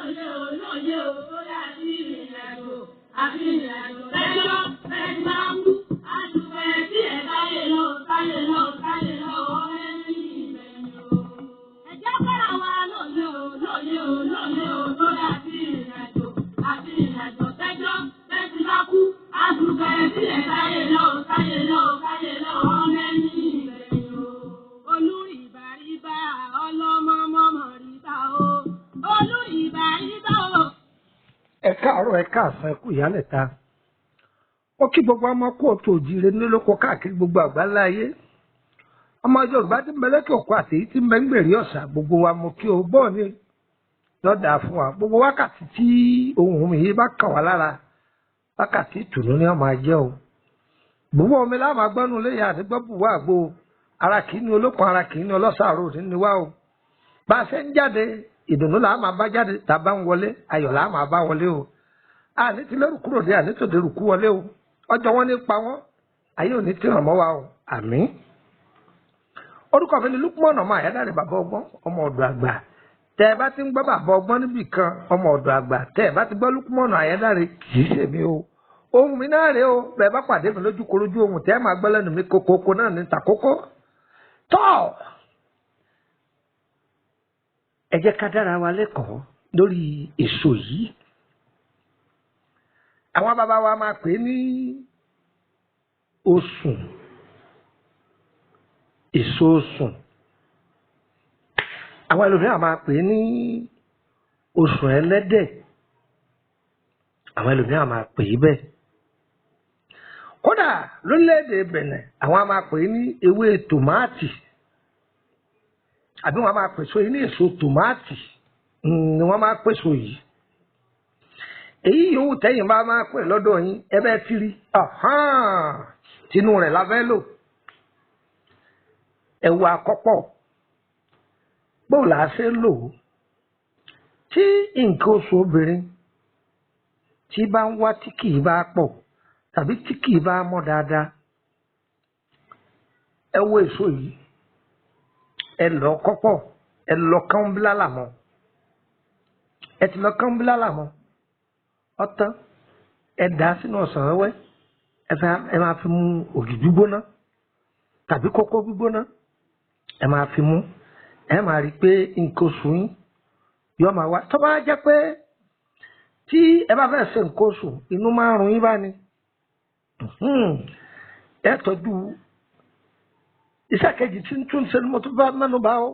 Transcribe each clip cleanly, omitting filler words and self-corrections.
Lóye o, lóye o, ó yá sí ìrìn àjò. Àfi ìrìn àjò lẹ́jọ́ fẹ́ẹ́ máa kú. Àdùpẹ̀ tí ẹ̀ táyé lọ, táyé lọ, táyé lọ, ọ̀rẹ́ ní ìgbẹ̀yìn o. Ẹ jẹ́ kọ́ra wa lóye o, lóye o, lóye o, tó yá sí ìrìn àjò. Àfi ìrìn àjò tẹ́jọ́ fẹ́ẹ́ ti bá kú. Àdùpẹ̀ tí ẹ̀ táyé lọ, táyé lọ, táyé lọ, ọ̀rẹ́ ní ìgbẹ̀yìn o. Olú ìbàríbà ọlọ́mọ mọ́mọ́ ríbà o. Olú ìbàríbà o. Ẹ káàárọ̀, ẹ káàsán, ẹ kú ìyálẹ̀ta. Ó kí gbogbo ọmọ kóòtù òjìire nílòkó káàkiri gbogbo àgbáńlá ayé. Ọmọ Yorùbá tí ń bẹ lẹ́kẹ̀ òkú àti èyí tí ń bẹ ń gbèrè ọ̀sà, gbogbo wa mo kí o. Bọ́ọ̀ ni lọ́dà fún wa. Gbogbo wákàtí tí ohùn mi yìí bá kàn wá lára, wákàtí ìtùnú ni wọ́n máa jẹ́ o. Gbogbo omi láwọn agbọ́nú léyà àti gbọ́bùwá àgbo. Ara kìí ní olókun, ara kìí ní ọlọ́sàárò ní wá o. Bá a ṣe ń jáde, ìdùnnú làá máa bá jáde. Tá a bá ń wọlé, ayọ̀ làá máa bá wọlé o. Àní ti lérù kúrò dé, àní tòde rù kú wọlé o. Ọjọ́ wọn ní pa wọ́n, ayé ò ní tìràn mọ́ wa o, àmín. Orúkọ mi ni Lukman ọmọ Àyádáre, bàbá ọgbọ́n, ọmọ ọ̀dọ̀ àgbà. Tẹ́ ẹ bá ti ń gbọ́ bàbá ọgbọ́n níbì kan, ọmọ ọ̀dọ̀ àgbà, tẹ́ ẹ bá ti gbọ́ Lukman Àyádáre, kì í ṣèmi o. Ohun mi náà rèé o. Bẹ́ẹ̀ bá pàdé mi lójú korojú, ohun tẹ́ ẹ máa gbọ́ lẹ́nu mi kókókó náà ní tàkókó tọ́. Ẹ jẹ́ ká dára wa lẹ́kọ̀ọ́ lórí èso yìí. Àwọn bàbá wa máa pè é ní osùn, èso osùn. Àwọn ẹlòmíràn máa pè é ní osùn ẹlẹ́dẹ̀. Àwọn ẹlòmíràn máa pè é bẹ́ẹ̀. Kódà lórílẹ̀‐èdè Bẹ̀nẹ̀, àwọn máa pè é ní ewé tòmáàtì, àbí wọn máa pèsè yìí ní èso tòmáàtì ni wọ́n máa pèsè yìí. Èyí yòówù tẹ́yìn bá máa pè lọ́dọ̀ yín, ẹ bẹ́ẹ̀ ti rí tinú rẹ̀ la fẹ́ lò. Ẹ̀wù àkọ́pọ̀ bóò là á ṣe lò ó? Tí nǹkan oṣù obìnrin tí bá ń wá tí kì í bá pọ̀ tàbí tí kì í bá mọ́ dáadáa, ẹ wo èso yìí, ẹ lọ kọ́pọ̀, ẹ lọ kánbílálà mọ́. Ẹ ti lọ kánbílálà mọ́ ọtán, ẹ dà á sínú ọsàn wẹ́wẹ́, ẹ fẹ́ ẹ máa fi mu ògì gbígbóná tàbí kókó gbígbóná. Ẹ máa fi mu, ẹ máa rí i pé nǹkan oṣù yín yóò máa wá. Tó bá jẹ́ pé tí ẹ bá fẹ́ ṣe nǹkan oṣù, inú máa ń run yín bá ní, ẹ tọ́jú iṣẹ́ kejì tí ń tún ṣe ni mo tún bá mẹ́nu bá ó.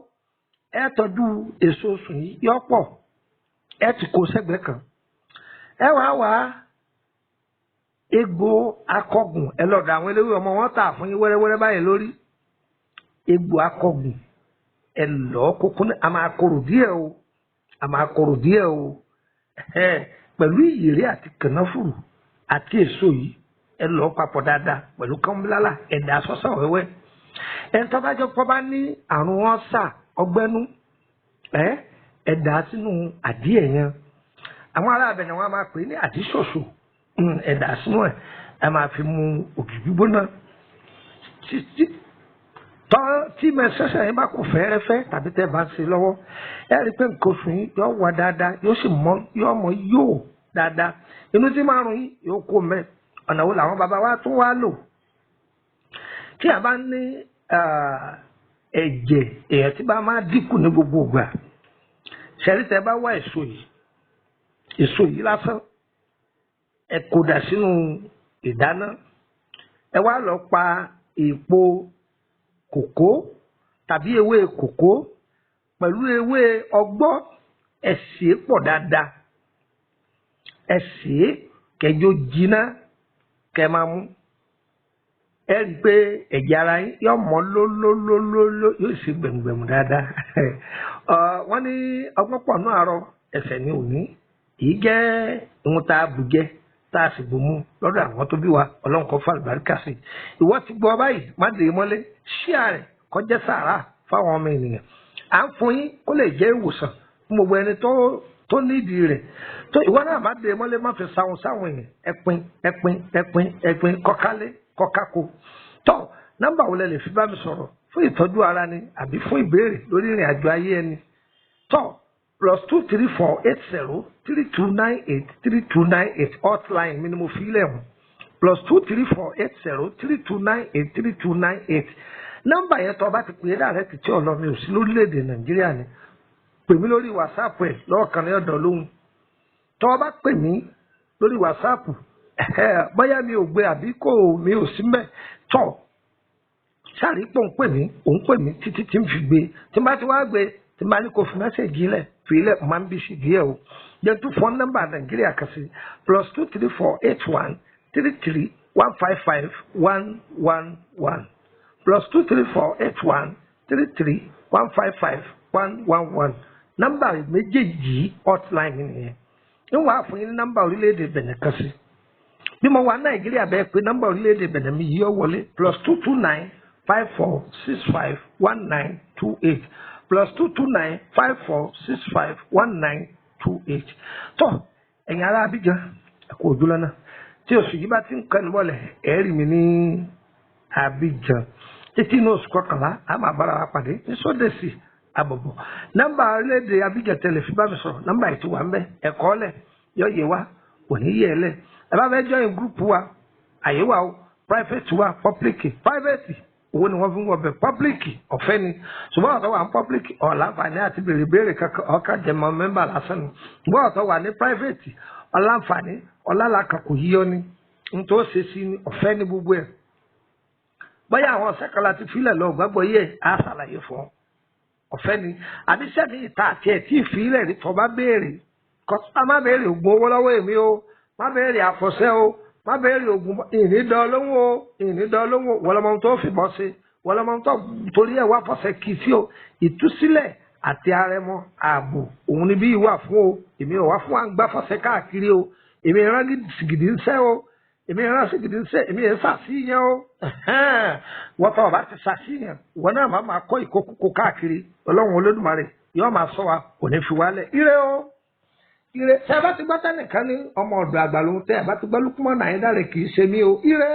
Ẹ tọ́jú èso oṣù yìí, yọ pọ̀, ẹ ti kó sẹ́gbẹ̀ẹ́ kan. Ẹ wá wá egbò akọgùn, ẹ lọ́dọ̀ àwọn eléwé ọmọ wọn tà fún yín wẹ́rẹ́wẹ́rẹ́ báyìí lórí egbò akọgùn. Ẹ lọ́ kókó ní, a máa korò díẹ̀ o, a máa korò díẹ̀ o. Pẹ̀lú ìyèrè àti kànáfùrù àti èso yìí, ẹ lọ́ papọ̀ dáadáa pẹ̀lú kánbílálà, ẹ̀dá sọ́sàn wẹ́wẹ́. Ẹni tó bá jẹ́ pọ́ bá ní àrùn ọ́sà, ọgbẹ́nú, ẹ ẹ̀dá sínú àdíẹ̀ yẹn. Àwọn ará abẹ̀nẹ̀ wọn máa pè é ní àdíṣòṣò. Ẹ̀dá sínú ẹ̀, ẹ máa fi mu ògì gbígbóná. Tọ́ tí mẹsẹsẹ yín bá kù fẹ́ẹ́rẹ́fẹ́ tàbí tẹ́ bá ń ṣe lọ́wọ́, ẹ rí i pé nǹkan oṣù yín yóò wá dáadáa, yóò sì mọ́, yóò mọ́ yóò dáadáa. Inú tí máa rùn yín yóò kó mẹ́. Ọ̀nà wo làwọn bàbá wa tún wá lò? Tí a bá ní ẹ̀jẹ̀ èèyàn tí bá máa dínkù ní gbogbo ìgbà, ṣẹ̀rí tẹ́ bá wá èso yìí, èso yìí lásán, ẹ kó dà sínú ìdáná, ẹ wá lọ pa èèpo kòkó tàbí ewé kòkó pẹ̀lú ewé ọgbọ́, ẹ sè é pọ̀ dáadáa, ẹ sè é kẹjọ jiná, kẹ máa mú. Ẹ rí i pé ẹ̀jẹ̀ ara yín yóò mọ́ lólólólóló, yóò sì gbẹ̀mùgbẹ̀mù dáadáa. Wọ́n ní ọgbọ́n pọ̀ náà àárọ̀ ẹsẹ̀ ní òní. Èyí jẹ́ ohun tá a bù jẹ, tá a sì bù mu lọ́dọ̀ àwọn tó bí wa. Ọlọ́run kó fàlùbáríkà sí i. Ìwọ ti gbọ́ báyìí, má dè é mọ́lé, ṣíà rẹ̀ kọjá sàrà fáwọn ọmọ ènìyàn. À ń fún yín kó lè jẹ́ ìwòsàn fún gbogbo ẹni tó nídìí rẹ̀. Tó ìwọ náà má dè é mọ́lé, má fi sáwọn sáwọn èèyàn. Ẹ pín, ẹ pín, ẹ pín, ẹ pín kọ́kálé kọ́kákó. Tọ́ nọ́mbà wo lẹ lè fi bá mi sọ̀rọ̀ fún ìtọ́jú ara ni àbí fún ìbéèrè lórí ìrìn àjò ayé ẹni? Tọ́ +234 80 3298 3298. Hotline mi ni mo fi lẹ̀ hàn, +234 80 3298 3298. Nọ́mbà yẹn, tó o bá ti pè é dàrẹ́ títí ọ̀lọ́, mi ò sí lórílẹ̀‐èdè Nàìjíríà ni. Pè mí lórí WhatsApp ẹ̀ lọ́ọ̀kan ní ọ̀dọ̀ lóhùn. Tó o bá pè mí lórí WhatsApp, bóyá mi ò gbé àbí kò mi ò sí mbẹ̀, tọ́ sáré pọ̀ ń pè mí, òun pè mí títí tí ń fi gbé. Tí n bá ti wá gbé, tí n bá ní kó fi message lẹ̀, fi lẹ̀, máa ń bí sí díẹ̀ o. Jẹ́ tún fọ́n nọ́mbà Nàìjíríà kan sí: +234 81 33 155 111, +234 81 33 155 111. Nọ́mbà méjèèjì hotline mi nìyẹn. Ń wàá fún yín ní nọ́mbà orílẹ̀-èdè Bẹ̀nẹ̀ kan sí. Bí mo wà Nàìjíríà bẹ́ẹ̀, pé nọ́mbà orílẹ̀-èdè Bẹ̀nẹ̀ mi yìí ó wọlé: +229 54 65 19 28, +229 54 65 19 28. Tó ẹ̀yin ará Abidjan, ẹ kú ojú lọ́nà. Tí oṣù yìí bá ti ń kẹ́nu bọ́lẹ̀, ẹ̀ rí mi ní Abidjan. Títí inú oṣù kọkànlá, a máa bára wa pàdé ní sódèsì àbọ̀bọ̀. Nọ́mbà orílẹ̀-èdè Abidjan tẹ̀lé fi bá mi sọ̀rọ̀, nọ́mbà yìí ti wà ń bẹ̀. Ẹ̀kọ́ lẹ̀ yọ yé wa, kò ní yẹ ẹ lẹ̀. Ẹ bá fẹ́ join group wa, àyè wa o. Private wa, public. Private, owó ni wọ́n fi ń wọ bẹ̀. Public, ọ̀fẹ́ ni. Ṣùgbọ́n ọ̀tọ̀ wà ní public, ọ̀làǹfààní àti béèrè béèrè kankan, ọ̀kan jẹmọ́ member lásán ni. Ṣùgbọ́n ọ̀tọ̀ wà ní private, ọ̀làǹfààní ọ̀làlàkà kò yíyọ ni nítorí ó ṣe sí ni. Ọ̀fẹ́ ni gbogbo ẹ̀. Bóyá àwọn ọ̀sẹ̀ kan láti filẹ̀ lọ gbàgbọ́ yẹ, á ṣàlàyé fún ọ. Ọ̀fẹ́ ni. Àbí sẹ́mi ìta àti ẹ̀ tí ìfilẹ̀ rí, tọ́ bá béèrè kọ́, má béèrè ògùn owó lọ́wọ́ èmi o, má béèrè àfọ̀ṣẹ́ o, má béèrè ògùn ìnídọ́ lóhùn o, ìnídọ́ lóhùn o. Wọlọmọ tó fìbọn ṣe, wọlọmọ tó torí ẹ̀ wá fọ̀ṣẹ́ kì í sí o. Ìtúsílẹ̀ àti arẹmọ ààbò òun ni bí wà fún o. Èmi ò wá fún wa ń gbá fọ̀ṣẹ́ káàkiri o. Èmi ìran sìgìdì ń sẹ́ o, èmi ìran sìgìdì ń sẹ́, èmi yẹn sàṣìyàn o. Wọ́n tọ́ ọba ti sàṣìyàn, wọn náà má máa kọ́ ìkókókó káàkiri. Ọlọ́run Olódùmarè yóò máa sọ wa, kò ní fi wálẹ̀. Ire o, ire. Tẹ ẹ bá ti gbọ́ tẹnìkan ní ọmọ ọ̀dọ̀ àgbà ló ń tẹ ẹ bá ti gbọ́ Lukman Ayédáre, kì í ṣe mí o. Ire,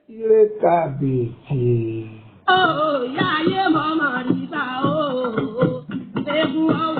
ire kàbìtì. Ó yá ayé mọ́mọ́ níta o, egun ọwọ́.